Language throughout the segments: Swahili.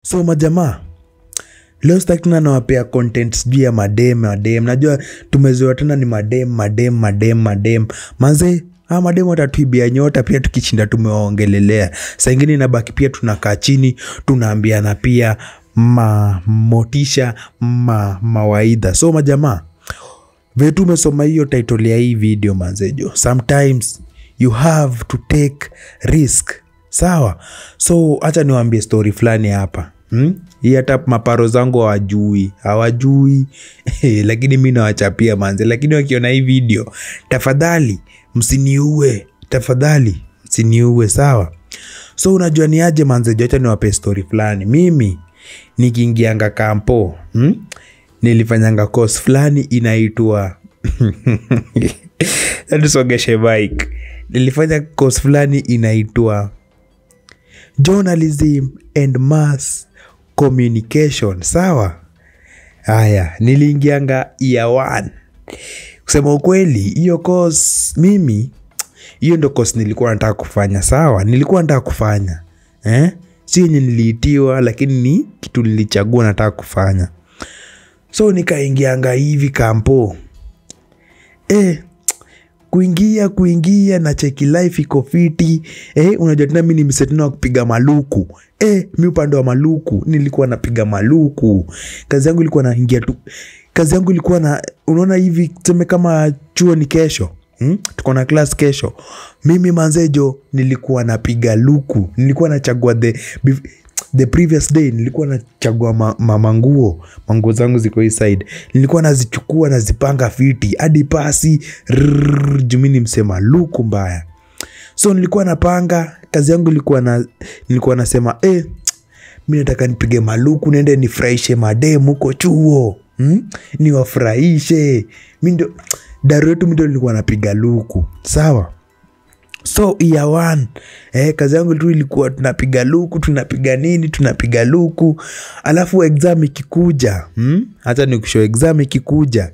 So majamaa, leo sitaki tena nawapea content sijui ya madem madem. Najua tumezoea tena ni madem madem madem madem. Manze, hawa madem watatuibia nyota pia tukishinda tumewaongelelea. Saa ingine inabaki pia tunakaa chini, tunaambiana pia mamotisha, mawaidha. So majamaa, vile tumesoma hiyo title ya hii video manzejo, sometimes you have to take risk. Sawa? So acha niwaambie story fulani hapa. Hii hata maparo zangu hawajui, hawajui. Lakini mimi nawachapia manze. Lakini wakiona hii video, tafadhali msiniue, tafadhali msiniue, sawa? So unajua ni aje manze, acha niwape story fulani. Mimi nikiingianga kampo, nilifanyanga course fulani inaitwa tusongeshe mic. Nilifanya course fulani inaitwa Journalism and Mass Communication, sawa? Haya, niliingianga year 1. Kusema ukweli, hiyo course mimi, hiyo ndo course nilikuwa nataka kufanya, sawa? Nilikuwa nataka kufanya. Si yenye niliitiwa, lakini ni kitu nilichagua nataka kufanya. So nikaingianga hivi kampo. Kuingia na cheki life iko fiti. Unajua tena mimi ni msetino wa kupiga maluku. Mimi upande wa maluku nilikuwa napiga maluku. Kazi yangu ilikuwa naingia tu. Kazi yangu ilikuwa na, unaona hivi tuseme kama chuo ni kesho. Tuko na class kesho. Mimi manzejo nilikuwa napiga luku. Nilikuwa nachagua the previous day nilikuwa nachagua manguo. Manguo zangu ziko hii side. Nilikuwa nazichukua nazipanga fiti hadi pasi juu mimi ni msema luku mbaya. So nilikuwa napanga kazi yangu ilikuwa na, nilikuwa nasema mimi nataka nipige maluku niende nifurahishe mademu huko chuo. Niwafurahishe. Mimi ndio daru yetu, mimi ndio nilikuwa napiga luku. Sawa? So year 1, kazi yangu tu ilikuwa tunapiga luku, tunapiga nini, tunapiga luku. Alafu exam ikikuja, hata nikushow exam ikikuja,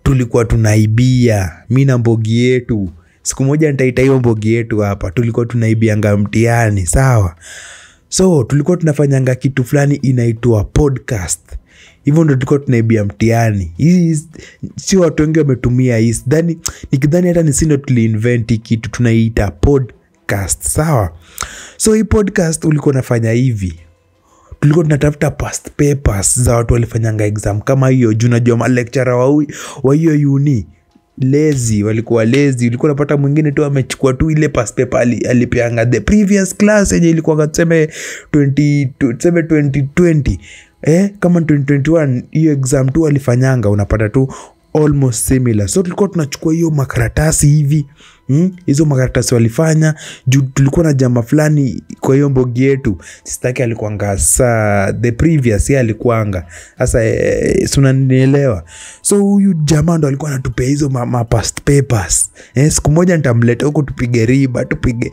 tulikuwa tunaibia mimi na mbogi yetu. Siku moja nitaita hiyo mbogi yetu hapa. Tulikuwa tunaibianga mtihani, sawa? So tulikuwa tunafanyanga kitu fulani inaitwa podcast. Hivyo ndio tulikuwa tunaibia mtihani. Hii si watu wengi wametumia hii. Sidhani, nikidhani hata ni sisi ndio tuliinvent kitu tunaiita podcast, sawa? So hii podcast ulikuwa unafanya hivi. Tulikuwa tunatafuta past papers za watu walifanyanga exam kama hiyo. Juu unajua ma lecturer wa hiyo uni lazy, walikuwa lazy. Ulikuwa unapata mwingine tu amechukua tu ile past paper alipeanga the previous class yenye ilikuwa tuseme 2020. Kama 2021 hiyo exam tu alifanyanga unapata tu almost similar. So tulikuwa tunachukua hiyo makaratasi hivi, hizo makaratasi walifanya. Juu tulikuwa na jamaa fulani kwa hiyo mbogi yetu, sitaki alikuanga saa the previous year alikuanga sasa, si unanielewa. So huyu jamaa ndo alikuwa anatupea hizo ma past papers. Siku moja nitamleta huko tupige riba, tupige,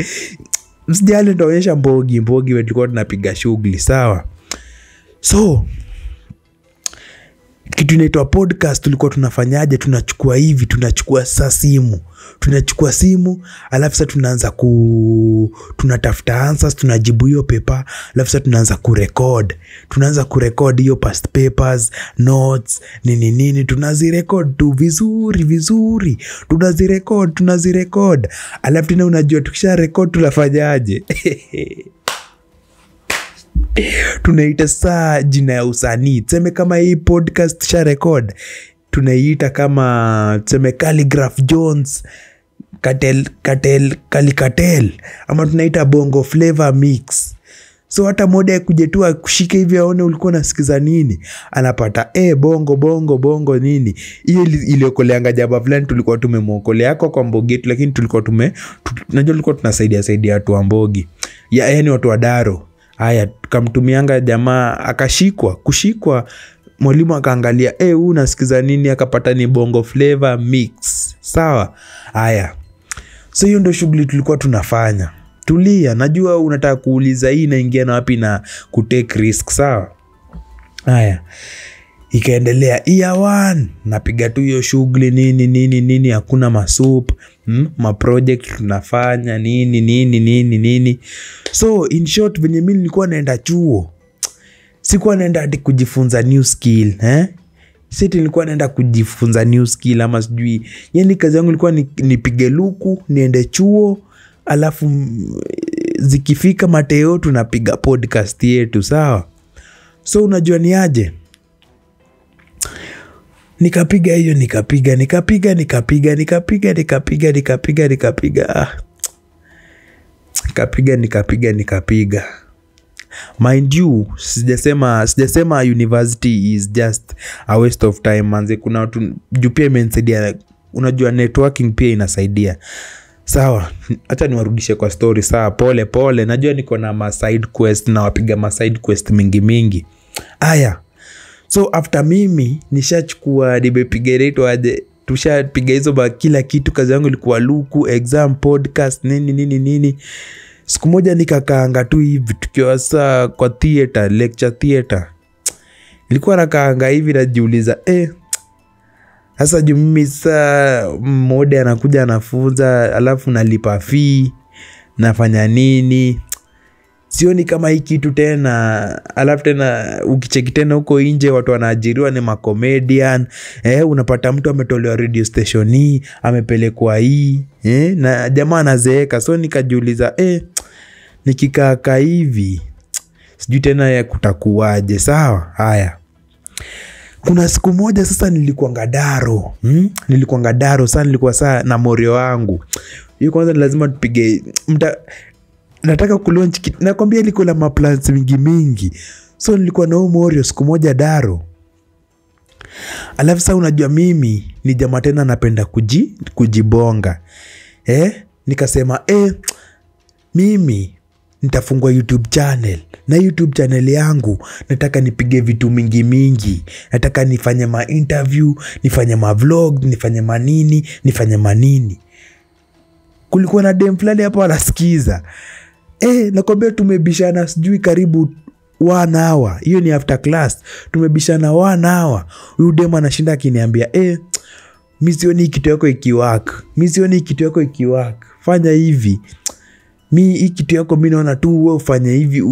msijali, nitaonyesha mbogi wetu tulikuwa tunapiga shughuli, sawa? So kitu inaitwa podcast tulikuwa tunafanyaje? Tunachukua hivi, tunachukua sasa simu. Tunachukua simu, alafu sasa tunaanza tunatafuta answers, tunajibu hiyo paper, alafu sasa tunaanza kurecord. Tunaanza kurecord hiyo past papers, notes, nini nini, tunazirecord tu vizuri vizuri. Tunazirecord. Alafu tena unajua tukisha record tunafanyaje? Tunaita saa jina ya usanii. Tuseme kama hii podcast tusha record, tunaiita kama tuseme Calligraph Jones Katel Katel Kalikatel, ama tunaita Bongo Flavor Mix. So hata moda kuja tu akushike hivi aone ulikuwa unasikiza nini, anapata bongo bongo bongo nini. Hiyo iliokoleanga jaba fulani tulikuwa tumemuokolea kwa mbogi yetu, lakini tulikuwa tunajua tulikuwa tunasaidia watu wa mbogi. Yaani watu wa daro. Haya, tukamtumianga jamaa akashikwa, kushikwa mwalimu akaangalia, huyu unasikiza nini, akapata ni Bongo Flavor Mix. Sawa? Haya. So hiyo ndio shughuli tulikuwa tunafanya. Tulia, najua unataka kuuliza hii inaingia na wapi na kutake risk, sawa? Haya. Ikaendelea year 1, napiga tu hiyo shughuli nini nini nini, hakuna masup, ma project tunafanya nini nini nini nini. So in short venye mimi nilikuwa naenda chuo, Sikuwa naenda hadi kujifunza new skill, Si nilikuwa naenda kujifunza new skill ama sijui. Yani kazi yangu ilikuwa nipige luku, niende chuo, alafu zikifika mateo tunapiga podcast yetu, sawa? So unajua ni aje? Nikapiga hiyo, nikapiga. Nikapiga. Mind you, sijasema university is just a waste of time manze. Kuna watu juu pia imenisaidia, unajua networking pia inasaidia. Sawa, acha niwarudishe kwa story. Sawa, pole pole, najua niko na ma side quest na wapiga ma side quest mingi mingi. Aya, so after mimi nishachukua nimepiga reto aje, tushapiga hizo ba kila kitu, kazi yangu ilikuwa luku, exam, podcast, nini nini nini. Siku moja nikakaanga tu hivi tukiwa saa kwa theater, lecture theater. Nilikuwa nakaanga hivi najiuliza, sasa juu mimi saa mmoja anakuja anafunza, alafu nalipa fee, nafanya nini? Sioni kama hii kitu tena. Alafu tena ukicheki tena huko nje watu wanaajiriwa ni ma-comedian. Unapata mtu ametolewa radio station hii, amepelekwa hii, na jamaa anazeeka. So nikajiuliza, nikikaa hivi sijui tena ya kutakuwaje. Sawa, haya. Kuna siku moja sasa nilikuwa Daro. Nilikuwa Daro sana, nilikuwa saa na morio wangu. Hiyo kwanza ni lazima tupige nataka kulaunch kitu. Nakwambia nilikuwa na maplans mingi mingi. So nilikuwa na morio siku moja Daro. Alafu sasa unajua mimi ni jamaa tena napenda kujibonga. Nikasema mimi nitafungua YouTube channel. Na YouTube channel yangu nataka nipige vitu mingi mingi. Nataka nifanye ma interview, nifanye ma vlog, nifanye manini, nifanye manini. Kulikuwa na dem fulani hapo anasikiza. Nakwambia tumebishana sijui karibu 1 hour. Hiyo ni after class. Tumebishana 1 hour. Huyu dem anashinda akiniambia, mimi sioni kitu yako ikiwork. Mimi sioni kitu yako ikiwork. Fanya hivi. Mi hii kitu yako mimi naona tu wewe ufanye hivi,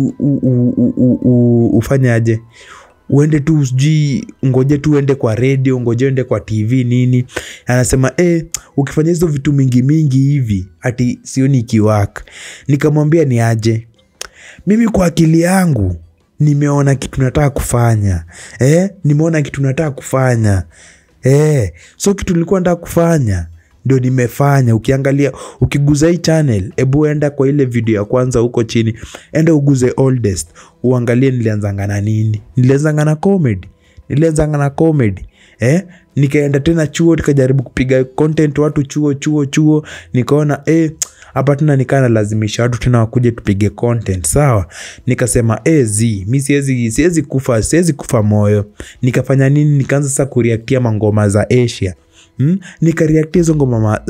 ufanye aje? Uende tu sijui ngoje tu uende kwa radio, ngoje uende kwa TV nini. Anasema ukifanya hizo vitu mingi mingi hivi ati sioni ikiwork. Nikamwambia ni aje? Mimi kwa akili yangu nimeona kitu nataka kufanya. Nimeona kitu nataka kufanya. So kitu nilikuwa nataka kufanya ndio nimefanya. Ukiangalia, ukiguza hii channel, ebu enda kwa ile video ya kwanza huko chini, enda uguze oldest, uangalie nilianzanga na nini. Nilianzanga na comedy. Nilianzanga na comedy. Nikaenda tena chuo, nikajaribu kupiga content watu chuo. Nikaona hapa tena nikana lazimisha watu tena wakuje tupige content. Sawa. Nikasema zi, mimi siwezi kufa moyo. Nikafanya nini? Nikaanza sasa kureactia mangoma za Asia. Nikareactia hizo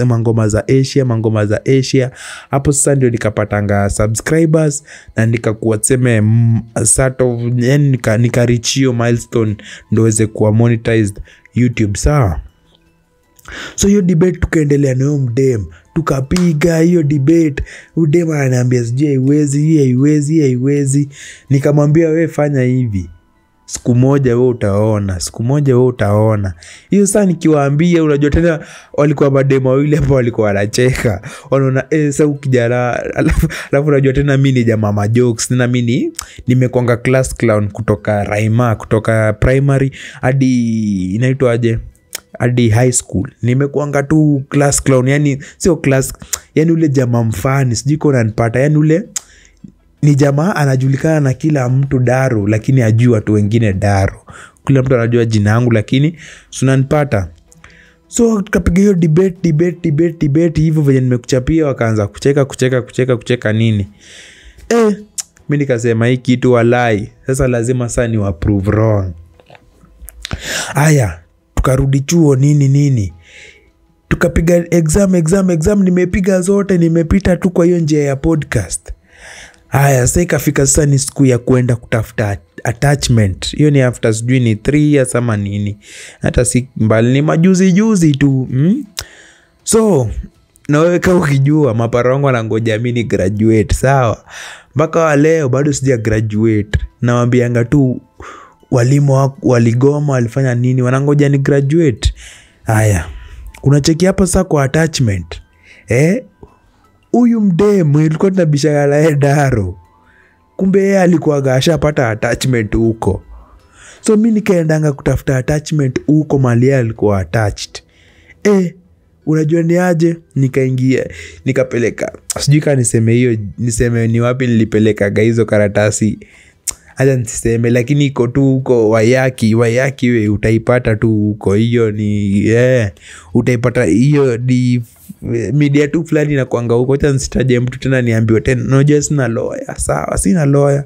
mangoma za Asia, mangoma za Asia. Hapo sasa ndio nikapatanga subscribers na nikakuwa tuseme sort of, yani nika reach hiyo milestone ndio weze kuwa monetized YouTube. Sawa. So hiyo debate tukaendelea nayo mdem, tukapiga hiyo debate. Udem ananiambia sijui haiwezi, haiwezi, haiwezi. Nikamwambia wewe fanya hivi, siku moja wewe utaona, siku moja wewe utaona. Hiyo sasa nikiwaambia, unajua tena walikuwa mademo wawili hapo walikuwa wanacheka. Wanaona sasa ukijana, alafu unajua tena mimi ni jamaa ma jokes, tena mimi nimekonga class clown kutoka Raima, kutoka primary hadi inaitwa aje, hadi high school. Nimekuanga tu class clown, yani sio class, yani ule jamaa mfani, sijui kwa unanipata, yani ule ni jamaa anajulikana na kila mtu Daro, lakini hajui watu wengine Daro. Kila mtu anajua jina langu lakini sunanipata. So tukapiga hiyo debate hivyo venye nimekuchapia, wakaanza kucheka nini. Mimi nikasema hii kitu walai, sasa lazima sasa ni wa prove wrong. Aya, tukarudi chuo nini nini. Tukapiga exam, nimepiga zote, nimepita tu kwa hiyo njia ya podcast. Haya, sasa ikafika sasa ni siku ya kwenda kutafuta attachment. Hiyo ni after sijui ni 3 years ama nini. Hata si mbali, ni majuzi juzi tu. So Na wewe kama ukijua maparo wangu wanangoja mimi ni graduate, sawa? Mpaka wa leo bado sija graduate. Nawaambianga tu walimu waligoma, walifanya nini, wanangoja ni graduate. Haya, unacheki hapa sasa kwa attachment. Huyu mdemu ilikuwa tunabishana naye daro, kumbe yeye alikuwa ashapata attachment huko. So mimi nikaendanga kutafuta attachment huko mahali yeye alikuwa attached. Unajua ni aje, nikaingia nikapeleka, sijui kama niseme hiyo, niseme ni wapi nilipeleka hizo karatasi, acha nisiseme, lakini iko tu huko Waiyaki. Waiyaki we utaipata tu huko, hiyo ni utaipata hiyo ni media tu fulani inakuanga huko. Acha nisitaje mtu tena niambiwe tena, unajua sina lawyer. Sawa, sina lawyer.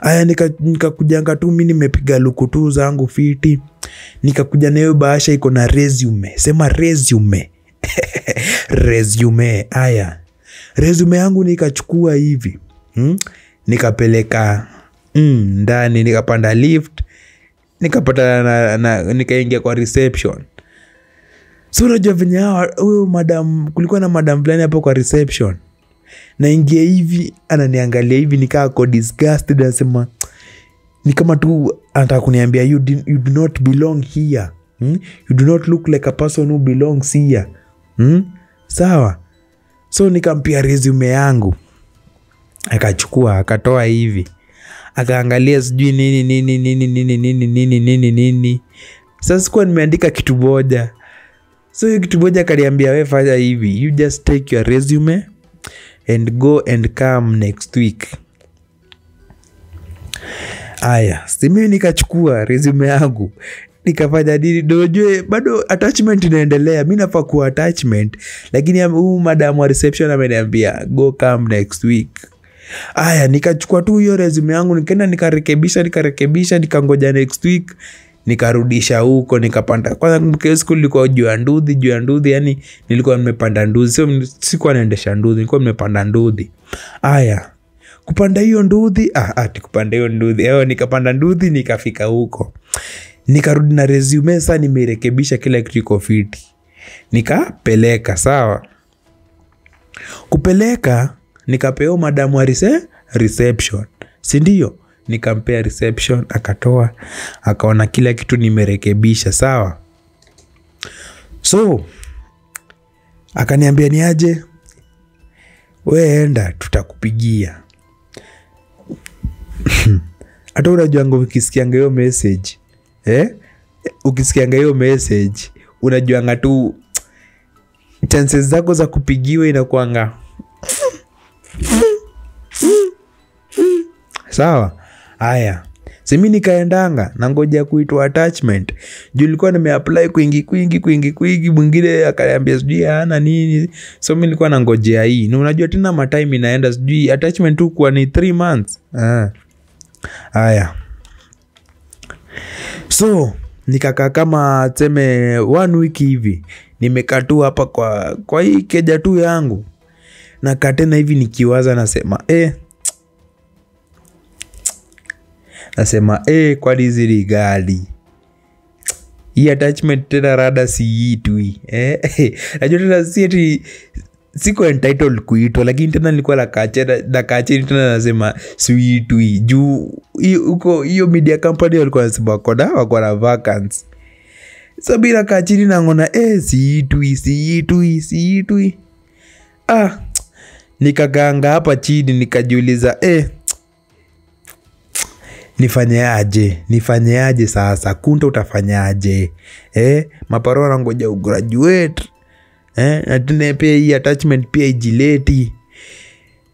Aya, nikakujanga tu mimi nimepiga luku tu zangu fiti, nikakuja na hiyo bahasha iko na resume. Sema resume. Resume. Aya, resume yangu nikachukua hivi, nikapeleka ndani, nikapanda lift, nikapata na nikaingia kwa reception. So unajua venye huyo madam, kulikuwa na madam fulani hapo kwa reception, naingia hivi ananiangalia hivi nikaa ko disgusted, anasema ni kama tu anataka kuniambia you do not belong here. You do not look like a person who belongs here. Sawa. So nikampia resume yangu, akachukua akatoa hivi, akaangalia sijui nini nini nini nini nini nini nini nini. Sasa sikuwa nimeandika kitu moja. So hiyo kitu moja akaniambia, wewe fanya hivi, you just take your resume and go and come next week. Aya, si mimi nikachukua resume yangu nikafanya nini, ndio bado attachment inaendelea, mimi nafaa kuwa attachment, lakini huyu madam wa reception ameniambia go come next week. Aya, nikachukua tu hiyo resume yangu nikaenda nikarekebisha, nikangoja next week, nikarudisha huko, nikapanda. Kwanza kumbuka siku nilikuwa juu ya nduthi, yani nilikuwa nimepanda nduthi, sio sikuwa naendesha nduthi, nilikuwa nimepanda nduthi. Aya, kupanda hiyo nduthi, kupanda hiyo nduthi, nikapanda nduthi nikafika huko. Nikarudi na resume, sasa nimerekebisha kila kitu iko fiti. Nikapeleka, sawa. Kupeleka nikapewa madam wa reception, si ndio? Nikampea reception, akatoa, akaona kila kitu nimerekebisha, sawa. So akaniambia niaje, we enda tutakupigia. Hata unajuanga ukisikianga hiyo message, ukisikianga hiyo message unajuanga tu chances zako za kupigiwa inakuanga sawa. Aya, si mimi nikaendanga na ngoja kuitwa attachment. Juu nilikuwa nimeapply kwingi, mwingine akaniambia sijui hana nini. So mimi nilikuwa nangojea hii. Na unajua tena ma time inaenda, sijui attachment tu kwa ni 3 months. Aya. So nikakaa kama tuseme 1 week hivi. Nimekaa tu hapa kwa hii keja tu yangu. Na kaa tena hivi nikiwaza nasema kwani hizi ni gani? Hii attachment tena rada siitwi. Najua tena si ati siko entitled kuitwa, lakini tena nilikuwa nakaa chini tena nasema siitwi. Juu huko hiyo media company walikuwa wanasema wako na vacancy. So bila kaa chini naona siitwi. Nikaganga hapa chini nikajiuliza nifanyeaje sasa? Kunta utafanyaje? Maparo wanangoja ugraduate. Na tena pia hii attachment pia ijileti.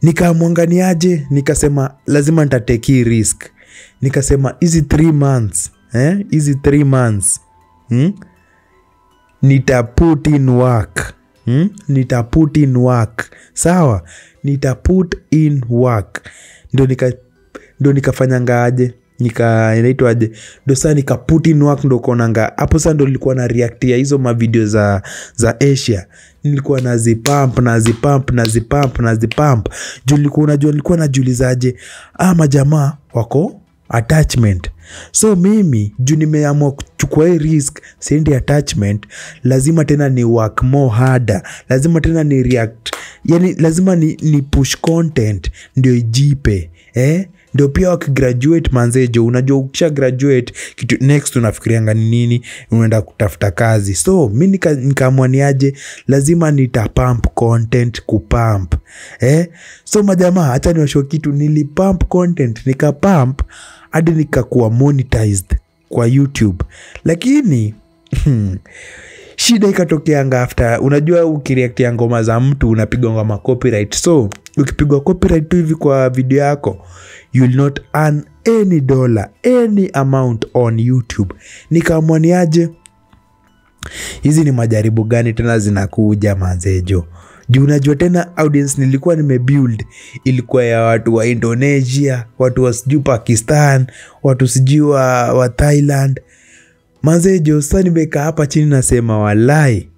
Nikamwanganiaje, nikasema lazima nitateki risk. Nikasema hizi 3 months, hizi 3 months, nita put in work. Nita put in work. Sawa, nita put in work. Ndio nikafanyanga aje, inaitwa aje, ndio sasa nika put in work. Ndio kuonanga hapo sasa, ndio nilikuwa na reactia hizo ma video za Asia. Nilikuwa nazipump. Juu nilikuwa unajua, nilikuwa najiulizaje, majamaa wako Attachment. So mimi juu nimeamua kuchukua hii risk, siendi attachment, lazima tena ni work more harder, lazima tena ni react, yani lazima ni push content ndio ijipe, Ndio pia wakigraduate manzejo, unajua ukisha graduate kitu next unafikirianga ni nini, unaenda kutafuta kazi. So mi nikaamua niaje, lazima nitapump content, kupump. So majamaa, acha niwashow kitu, nilipump content, nikapump hadi nikakuwa monetized kwa YouTube. Lakini shida ikatokeanga after, unajua ukireactia ngoma za mtu unapigwa ngoma copyright. So ukipigwa copyright tu hivi kwa video yako, you will not earn any dollar, any amount on YouTube. Nikaamua niaje, hizi ni majaribu gani tena zinakuja manzejo. Juu unajua tena audience nilikuwa nimebuild ilikuwa ya watu wa Indonesia, watu wa sijui Pakistan, watu sijui wa Thailand. Manzejo, sasa nimekaa hapa chini nasema walai,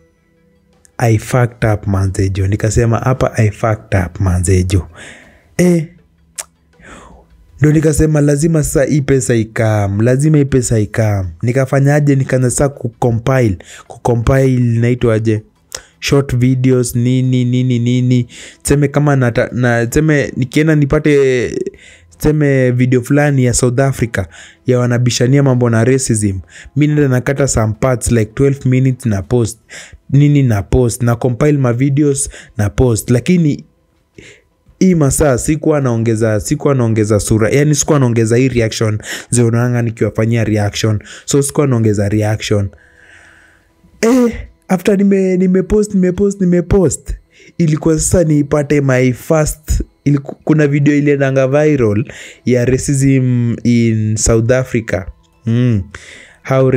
I fucked up manzejo. Nikasema hapa I fucked up manzejo. Ndio nikasema lazima sasa hii pesa ikam, lazima hii pesa ikam. Nikafanyaje? Nikaanza sasa kucompile inaitwaje, short videos nini nini nini. Tuseme kama tuseme nikienda nipate tuseme video fulani ya South Africa ya wanabishania mambo na racism, mimi nenda nakata some parts like 12 minutes na post nini na post na compile ma videos na post. Lakini hii masaa sikuwa naongeza sura, yani sikuwa naongeza hii reaction zionanga nikiwafanyia reaction, so sikuwa naongeza reaction. After nimepost ilikuwa sasa nipate my first, kuna video iliendanga viral ya racism in South Africa. How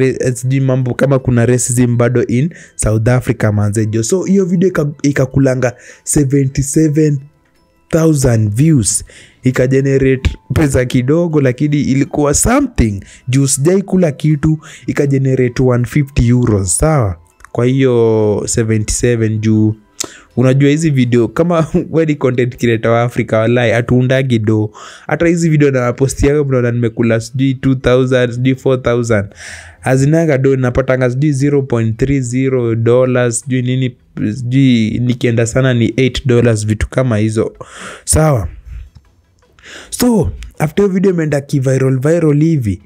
mambo kama kuna racism bado in South Africa manzejo. So hiyo video ikakulanga 77,000 views, ikagenerate pesa kidogo, lakini ilikuwa something juu sijai kula kitu. Ikagenerate 150 euros, sawa? Kwa hiyo 77, juu unajua hizi video kama wewe ni content creator wa Afrika, walai hatuundagi do. Hata hizi video na post yangu mnaona nimekula sijui 2000 sijui 4000, hazinanga do, napatanga sijui $0.30 sijui nini, sijui nikienda sana ni $8, vitu kama hizo, sawa? So after video imeenda ki viral hivi,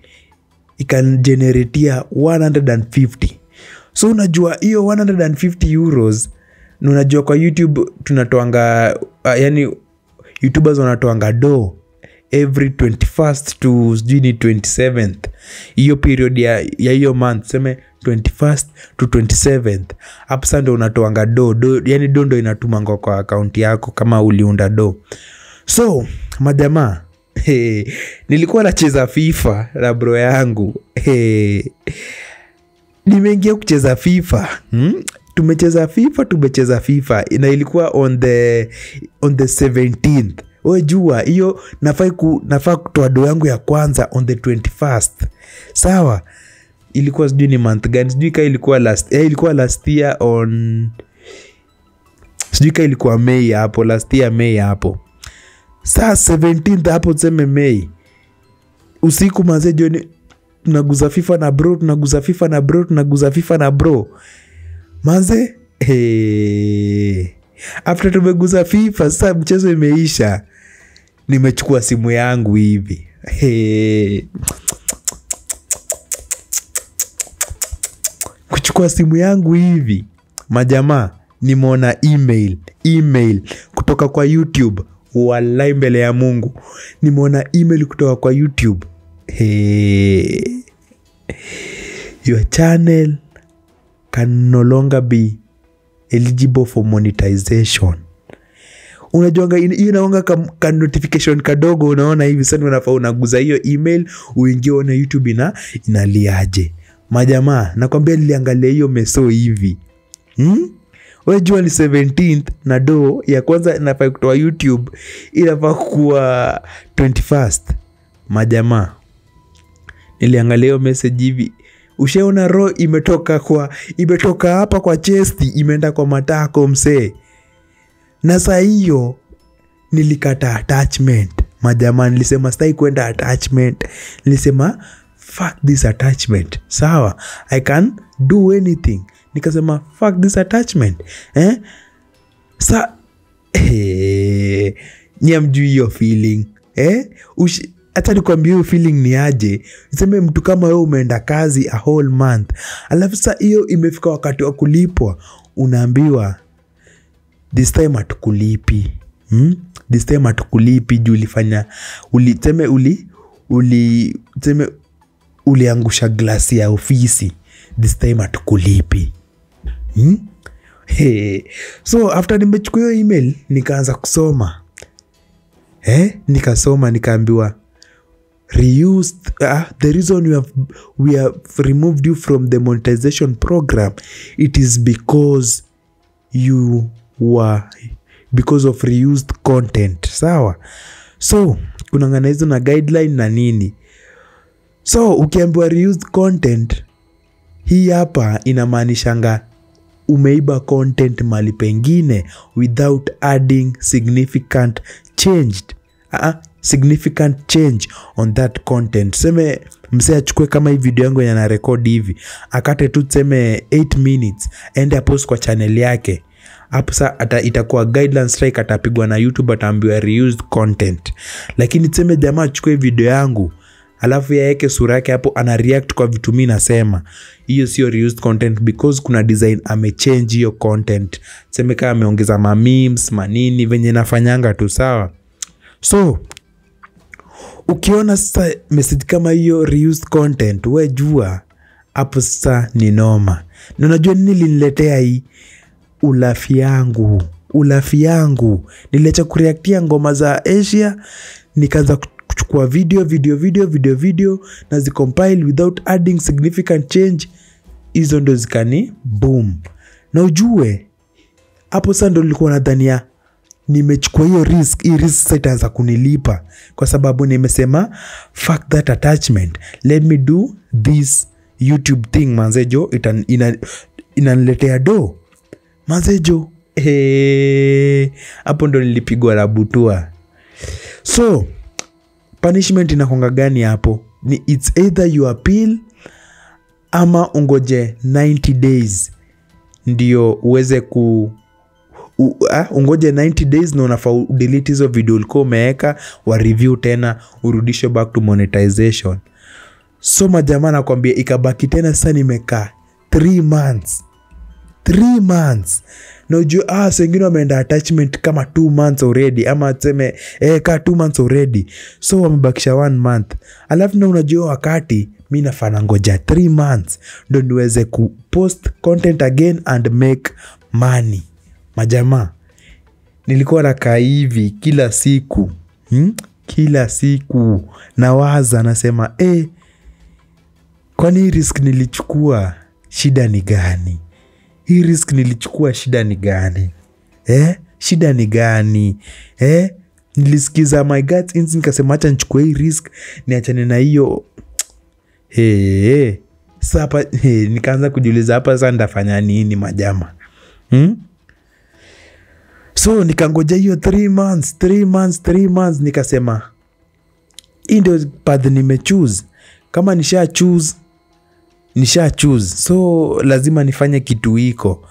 ikageneretia 150. So unajua hiyo 150 euros, na unajua kwa YouTube tunatoanga, yani YouTubers wanatoanga do every 21st to sijui ni 27th, hiyo period ya hiyo month, seme 21st to 27th, hapo sasa ndio unatoanga do, yani do ndo inatumanga kwa account yako kama uliunda do. So majamaa, nilikuwa nacheza FIFA na bro yangu. Nimeingia kucheza FIFA. Tumecheza FIFA na ilikuwa on the 17th. Wewe jua hiyo nafaa kutoa do yangu ya kwanza on the 21st. Sawa? Ilikuwa sijui ni month gani, sijui kama ilikuwa last, ilikuwa last year on, sijui kama ilikuwa May hapo, last year May hapo. Saa 17th hapo tuseme May. Usiku manze jioni tunaguza FIFA na bro, Manze, after tumeguza FIFA sasa mchezo imeisha, nimechukua simu yangu hivi. Kuchukua simu yangu hivi, majamaa, nimeona email kutoka kwa YouTube. Walai mbele ya Mungu, nimeona email kutoka kwa YouTube. Your channel can no longer be eligible for monetization. Unajuanga hiyo inaonga ka notification kadogo, unaona hivi sasa unafaa unaguza hiyo email uingie na YouTube inaliaje. Majamaa, nakwambia niliangalia hiyo meso hivi. Wewe jua ni 17th na do ya kwanza inafaa kutoa YouTube inafaa kuwa 21st. Majamaa, niliangalia hiyo message hivi. Ushaona roho imetoka hapa kwa chest imeenda kwa matako msee. Na saa hiyo nilikata attachment. Majamaa, nilisema sitaki kwenda attachment. Nilisema fuck this attachment. Sawa, I can do anything. Nikasema fuck this attachment. Sa nyamjui hiyo feeling. Acha nikwambie hiyo feeling ni aje. Sema mtu kama wewe umeenda kazi a whole month, alafu sasa hiyo imefika wakati wa kulipwa, unaambiwa this time hatukulipi. This time hatukulipi juu ulifanya tuseme uliangusha glasi ya ofisi. This time hatukulipi. Hey. So after nimechukua hiyo email nikaanza kusoma. Nikasoma nikaambiwa reused, the reason we have removed you from the monetization program, it is because you were because of reused content. Sawa. So kunangana hizo na guideline na nini. So ukiambiwa reused content, hii hapa inamaanishanga umeiba content mali pengine without adding significant change. Significant change on that content. Seme msee achukue kama hii video yangu yenye na record hivi, akate tu tuseme 8 minutes, ende post kwa channel yake. Hapo sasa itakuwa guideline strike, atapigwa na YouTube, ataambiwa reused content. Lakini tuseme jamaa achukue video yangu alafu yaeke sura yake hapo, ana react kwa vitu mimi nasema, hiyo sio reused content because kuna design amechange hiyo content. Tuseme kama ameongeza ma memes manini venye nafanyanga tu. Sawa. So ukiona sasa message kama hiyo reused content, we jua hapo sasa ni noma. Na unajua nini liniletea hii? Ulafi yangu. Ulafi yangu. Niliacha kureactia ngoma za Asia, nikaanza kuchukua video na zicompile without adding significant change. Hizo ndo zikani boom. Na ujue hapo sasa ndo nilikuwa nadhania nimechukua hiyo risk, hii risk sasa itaanza kunilipa kwa sababu nimesema fuck that attachment, let me do this YouTube thing manzejo, inaniletea do manzejo. Hapo ndo nilipigwa la butua. So punishment inakonga gani hapo? Ni it's either you appeal ama ungoje 90 days ndio uweze ku ungoje 90 days na unafaa delete hizo video ulikuwa umeweka, wa review tena urudishe back to monetization. So majamaa nakwambia ikabaki tena sasa nimekaa 3 months. 3 months. Na ujue so wengine wameenda attachment kama 2 months already, ama tuseme ka 2 months already. So wamebakisha 1 month. Alafu na unajua wakati mimi nafaa ngoja 3 months ndio niweze kupost content again and make money. Majamaa, nilikuwa nakaa hivi kila siku. Kila siku nawaza, nasema kwani risk nilichukua shida ni gani? Hii risk nilichukua shida ni gani? Shida ni gani? Nilisikiza my gut instinct nikasema acha nichukue hii risk niachane na hiyo. Sasa hapa nikaanza kujiuliza hapa sasa nitafanya nini majamaa? So nikangoja hiyo 3 months, 3 months, 3 months, nikasema hii ndio path nimechoose. Kama nisha choose, so lazima nifanye kitu hiko.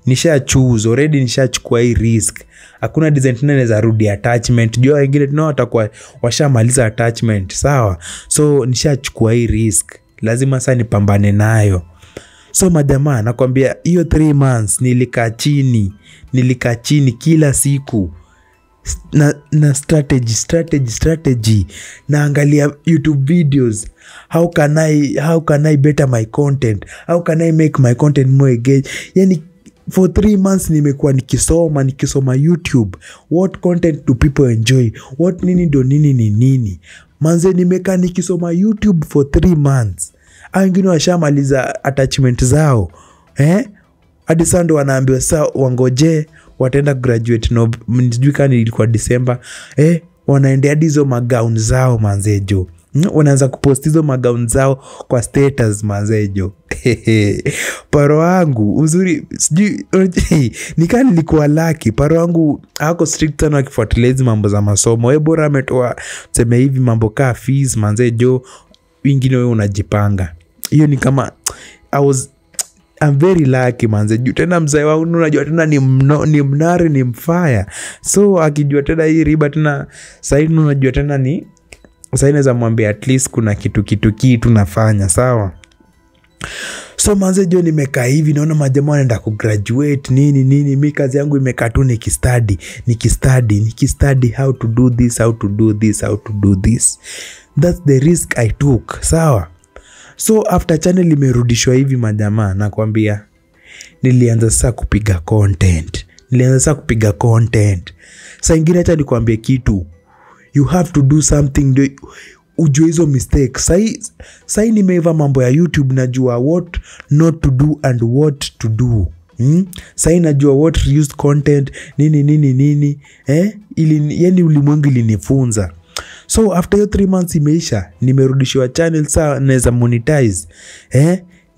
Nisha choose already, nishachukua hii risk. Hakuna design tena naweza rudi attachment. Jua wengine tunao watakuwa washamaliza attachment, sawa? So nishachukua hii risk, lazima sasa nipambane nayo. So majamaa nakwambia hiyo 3 months nilikaa chini kila siku na strategy, naangalia YouTube videos, how can I better my content, how can I make my content more engaged. Yani for 3 months nimekuwa nikisoma YouTube, what content do people enjoy, what nini do nini ni nini. Manze nimekaa nikisoma YouTube for 3 months. Wengine washamaliza attachment zao. Hadi sasa ndo wanaambiwa sasa wangoje wataenda graduate no, sijui kama ilikuwa December. Wanaendea hadi hizo magown zao manze jo. Wanaanza kupost hizo magauni zao kwa status mazejo. Paro wangu uzuri sijui nikaa nilikuwa lucky, paro wangu hako strict sana akifuatilia hizi mambo za masomo. Wewe bora ametoa tuseme hivi mambo kaa fees manzejo, wengine wewe unajipanga. Hiyo ni kama I'm very lucky manze. Juu tena mzee wangu unajua tena ni mnare, ni mfaya. So akijua tena hii riba tena sasa unajua tena ni sasa naweza mwambia at least kuna kitu nafanya, sawa. So manze jo nimekaa hivi naona majamaa wanaenda kugraduate nini nini, mimi kazi yangu imekaa tu nikistudy how to do this, how to do this, how to do this. That's the risk I took, sawa. So after channel imerudishwa hivi majamaa, nakwambia nilianza sasa kupiga content. Sasa ingine acha nikwambie kitu, you have to do something ndio ujue hizo mistakes. Sai nimeiva mambo ya YouTube, najua what not to do and what to do. Sai najua what reused content nini nini nini, ili yani ulimwengu ilinifunza. So after hiyo 3 months imeisha, nimerudishiwa channel, saa naweza monetize.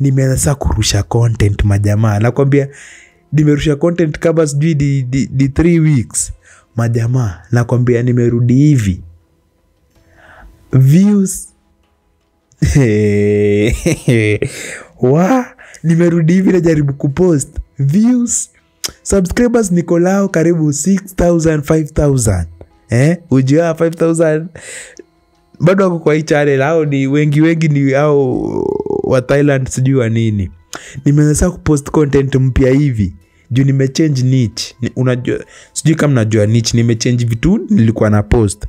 Nimeanza sasa kurusha content majamaa. Nakwambia nimerusha content kama sijui di 3 weeks. Majamaa, nakwambia nimerudi hivi. Views. Wa, nimerudi hivi najaribu kupost. Views, subscribers niko lao karibu 6,000, 5,000. Ujua 5,000 bado wako kwa hii channel, hao ni wengi ni hao wa Thailand sijui wa nini. Nimeanza kupost content mpya hivi juu nimechange niche. Unajua sijui kama najua niche, nimechange vitu nilikuwa na post.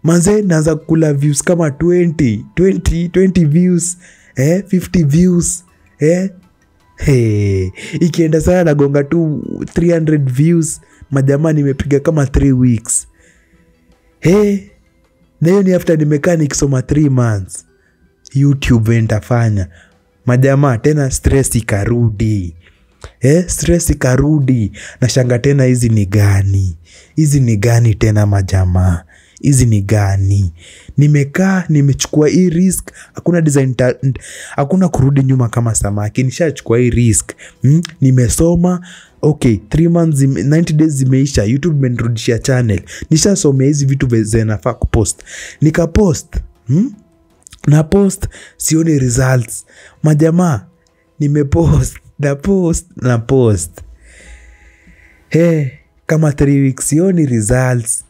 Manze naanza kula views kama 20 views, 50 views, Hey, ikienda sana nagonga tu 300 views. Majamaa nimepiga kama 3 weeks. Hey, na hiyo ni after nimekaa nikisoma 3 months YouTube nitafanya. Majamaa tena stress ikarudi. Stress ikarudi. Nashanga tena hizi ni gani? Hizi ni gani tena majamaa? Hizi ni gani? Nimekaa nimechukua hii risk, hakuna design, hakuna kurudi nyuma kama samaki. Nishachukua hii risk. Nimesoma, okay, 3 months 90 days zimeisha, YouTube imenirudishia channel. Nishasomea hizi vitu zinafaa kupost. Nikapost. Na post sioni results. Majamaa nimepost, na post, na post. Kama 3 weeks sioni results.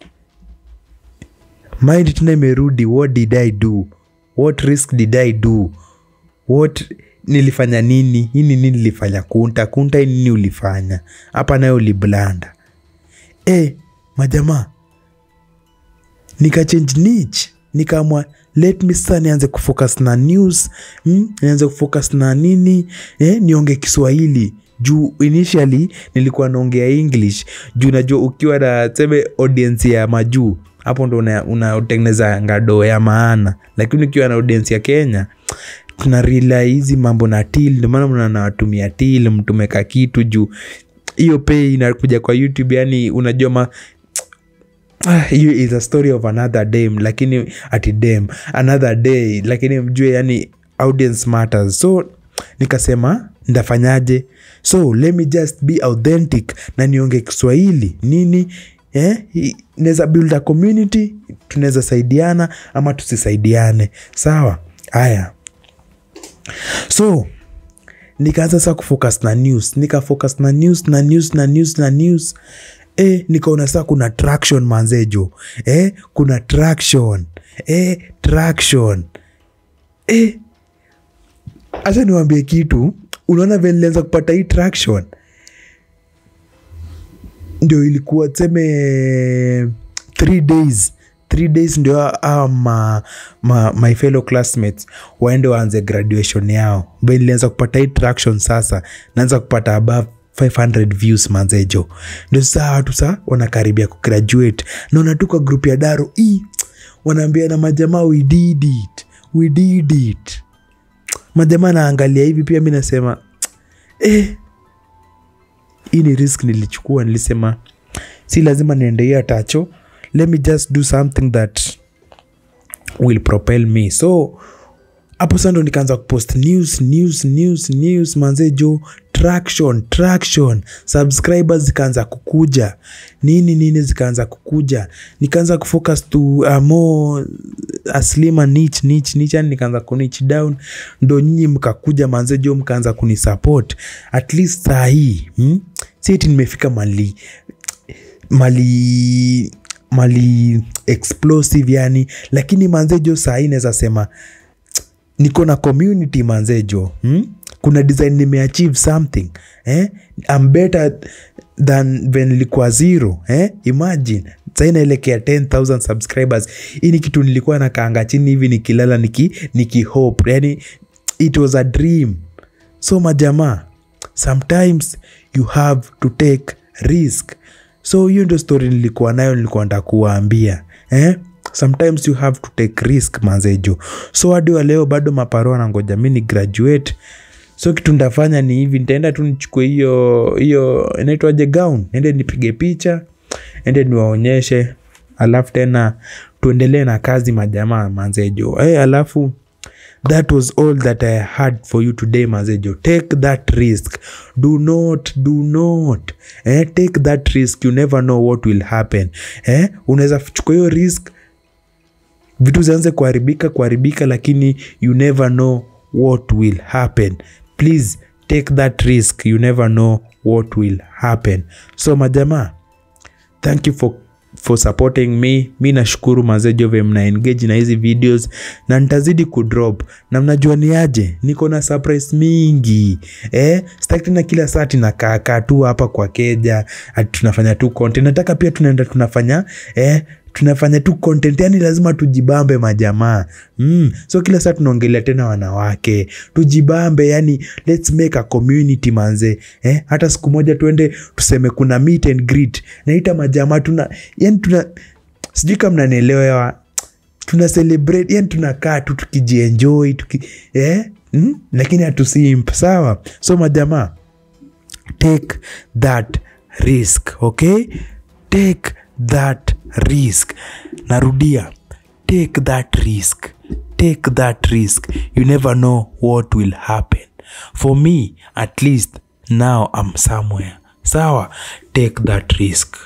Mind tena imerudi, what did I do? What risk did I do? What nilifanya nini? Hii nini nilifanya? Kunta nini ulifanya? Hapa nayo uliblanda. Majamaa nika change niche. Nikaamua let me sasa nianze kufocus na news, nianze kufocus na nini, nionge Kiswahili. Juu initially nilikuwa naongea English. Juu najua ukiwa na tuseme audience ya majuu, hapo ndo unatengeneza ngado ya maana. Lakini ukiwa na audience ya Kenya, tuna rely hizi mambo na till. Ndio maana mnawatumia till, mtumeka kitu juu hiyo pay inakuja kwa YouTube. Yani unajua hiyo is a story of another day, lakini ati dem another day, lakini mjue yani audience matters. So nikasema ndafanyaje? So let me just be authentic na nionge Kiswahili nini, naweza build a community, tunaweza saidiana ama tusisaidiane, sawa. Haya, so nikaanza sasa kufocus na news, nikafocus na news na news na news na news. Nikaona sasa kuna traction manzejo. Kuna traction. Traction. Acha niwaambie kitu, unaona vile nilianza kupata hii traction, ndio ilikuwa tuseme 3 days. 3 days ndio my fellow classmates waende waanze graduation yao. Vile nilianza kupata hii traction sasa, naanza kupata above 500 views manzejo. Ndio sasa watu sasa wanakaribia kugraduate. Naona tu kwa group ya Daro wanaambia na majamaa we did it. We did it. Majamaa naangalia hivi pia mimi nasema hii ni risk nilichukua. Nilisema si lazima niende hiyo tacho. Let me just do something that will propel me. So hapo sasa ndo nikaanza kupost news news news news manze jo, traction traction, subscribers zikaanza kukuja, nini nini zikaanza kukuja, nikaanza kufocus to more a slimmer niche niche niche, yani nikaanza ku niche down, ndo nyinyi mkakuja manze jo, mkaanza kunisupport at least saa hii, Si eti nimefika mali mali mali explosive yani, lakini manze jo saa hii naweza sema niko na community manze jo, Kuna design nimeachieve something, eh? I'm better than when nilikuwa zero, eh? Imagine sasa naelekea 10,000 subscribers. Hii ni kitu nilikuwa nakaanga chini hivi nikilala niki hope, yani it was a dream. So majamaa, sometimes you have to take risk. So hiyo ndio story nilikuwa nayo, nilikuwa nataka kuwaambia, eh? Sometimes you have to take risk manzejo. So hadi wa leo bado maparo wanangoja mimi ni graduate. So kitu ndafanya ni hivi, nitaenda tu nichukue hiyo hiyo inaitwaje gown, niende nipige picha, ende niwaonyeshe, alafu tena tuendelee na kazi majamaa manzejo. Alafu that was all that I had for you today manzejo. Take that risk. Do not, do not. Take that risk. You never know what will happen. Unaweza chukua hiyo risk, vitu zianze kuharibika kuharibika, lakini you never know what will happen. Please take that risk. You never know what will happen. So majamaa, thank you for supporting me. Mi nashukuru manzejo vile mna engage na hizi videos, na nitazidi kudrop, na mnajua ni aje, niko na surprise mingi. Sitaki tena kila saa tunakaa kaa tu hapa kwa keja ati tunafanya tu content. Nataka pia tunaenda tunafanya, tunafanya tu content, yani lazima tujibambe majamaa. So kila saa tunaongelea tena wanawake, tujibambe, yani let's make a community manze. Hata siku moja tuende tuseme kuna meet and greet, naita majamaa, tuna yani tuna, sijui kama mnanielewa, tuna celebrate, yani tunakaa tu tukijienjoy tuki, Lakini hatusimp, sawa? So majamaa, take that risk, okay? Take that risk. Narudia, take that risk. Take that risk. You never know what will happen. For me, at least now I'm somewhere. Sawa? Take that risk.